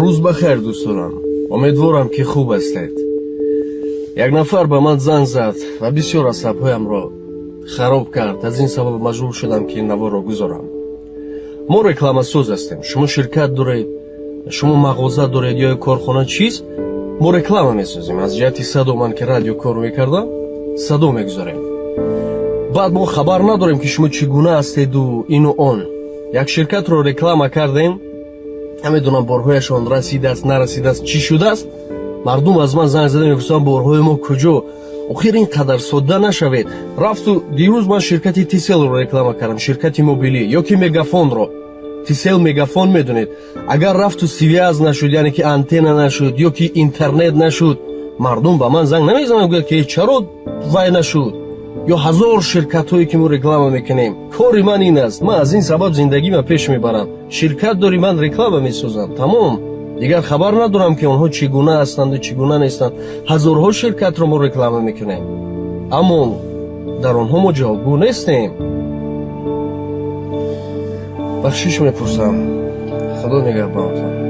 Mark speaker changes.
Speaker 1: Рӯз ба хайр, дӯстонам. Умедворам, ки хуб ҳастед. Як нафар ба ман занг зад ва бисёр асабҳоямро хароб кард. Аз ин сабаб маҷбур шудам, ки ин наворро гузорам. Мо рекламасоз ҳастем. Шумо ширкат доред, шумо мағоза доред ё корхона, чиз, мо реклама месозем. Аз ҷиҳати садо, ман ки радио кор мекардам, садо мегузорем. Баъд мо хабар надорем, ки шумо чӣ гуна ҳастеду ину он. Як ширкатро реклама кардем, намедонам, борҳояшон расидааст, нарасидааст, чӣ шудааст. Мардум аз ман занг зада мепурсанд: борҳои мо куҷо? Охир ин қадар содда нашавед. Рафту дирӯз ман ширкати Тиселро реклама кардам, ширкати мобилӣ ё ки Мегафонро. Тисел, Мегафон, медонед. Агар рафту связь нашуд, яъне ки антенна нашуд ё ки интернет нашуд, мардум ба ман занг намезананд, гӯяд, ки чаро вай нашуд. Ё ҳазор ширкатҳое, ки мо реклама мекунем. Кори ман ин аст, ман аз ин сабаб зиндагима пеш мебарам. Ширкат дорӣ, ман реклама месозам, тамом. Дигар хабар надорам, ки онҳо чӣ гуна ҳастанду чӣ гуна нестанд. Ҳазорҳо ширкатро мо реклама мекунем, аммо дар онҳо мо ҷавобгӯ нестем. Бахшиш мепурсам, Худо нигаҳбонатон.